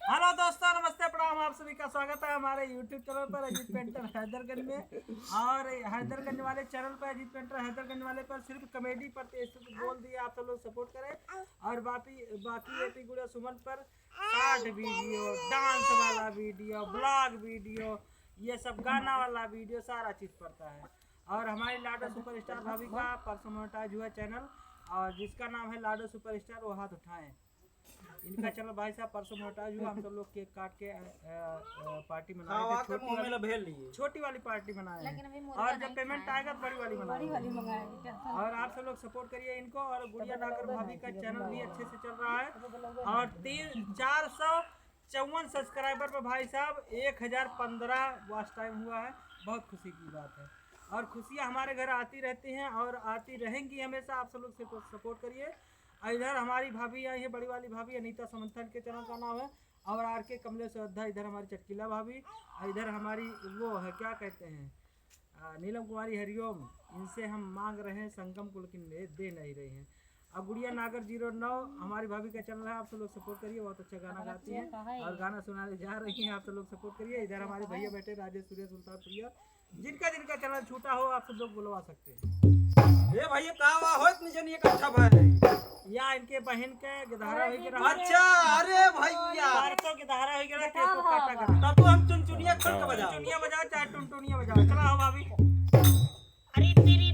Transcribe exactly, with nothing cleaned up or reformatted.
हेलो दोस्तों, नमस्ते, प्रणाम, आप सभी का स्वागत है हमारे YouTube चैनल पर अजीत पेंटर हैदरगंज में। और हैदरगंज वाले चैनल पर, अजीत पेंटर हैदरगंज वाले पर सिर्फ कॉमेडी पर तेज बोल दिए, आप सब लोग सपोर्ट करें। और बाकी बाकी एपी गुड़िया सुमन पर शॉर्ट वीडियो, डांस वाला वीडियो, ब्लॉग वीडियो, ये सब गाना वाला वीडियो, सारा चीज पड़ता है। और हमारी लाडो सुपरस्टार भाभी का परसों मोनेटाइज हुआ चैनल, और जिसका नाम है लाडो सुपरस्टार, वो हाथ उठाएं। इनका चैनल भाई साहब परसों मोनेटाइज हुआ, हम सब लोग केक काट के अ, अ, अ, पार्टी मनाए थे, खावा के छोटी मुंह में वाली, लभेल लिए। छोटी वाली पार्टी मनाए हैं। लेकिन अभी मुर्गा और जब नहीं पेमेंट खाए। आएगा तो बड़ी वाली बड़ी मनाएंगे। वाली मंगाएंगे, tension और आप सब लोग सपोर्ट करिए इनको। और गुड़िया नागर भाभी का चैनल भी अच्छे से चल रहा है। और तीन चार सौ चौवन सब्सक्राइबर पर भाई साहब एक हजार पंद्रह वॉच टाइम हुआ है। बहुत खुशी की बात है। और खुशियाँ हमारे घर आती रहती हैं और आती रहेंगी हमेशा। आप सब लोग सपोर्ट करिए। और इधर हमारी भाभी आई है, बड़ी वाली भाभी अनीता समंथन के चैनल का नाम है। और आर के कमलेश अयोध्या, इधर हमारी चटकीला भाभी, और इधर हमारी वो है, क्या कहते हैं, आ, नीलम कुमारी हरिओम। इनसे हम मांग रहे हैं संगम को, लेकिन दे, दे नहीं रही हैं। अब गुड़िया नागर जीरो नौ हमारी भाभी का चैनल है, आप सब लोग सपोर्ट करिए, बहुत अच्छा गाना गाती हैं और गाना सुनाने जा रही हैं, आप सब लोग सपोर्ट करिए। इधर हमारे भैया बैठे राजेश सूर्य सुल्तानपुरिया, जिनका जिनका चैनल छूटा हो आप सब लोग बुलवा सकते हैं। ए भैया, का हुआ हो इतनी जनी इकट्ठा भय? या इनके बहन के गिधारा होई के रहा। अच्छा, अरे भैया। परसों गिधारा होई के रहा, केक काटा करा। तब तो हम चुनचुनिया खोल के बजाओ। चुनचुनिया बजाओ चाहे टुनटुनिया बजाओ। चला हो भाभी। अरे तेरी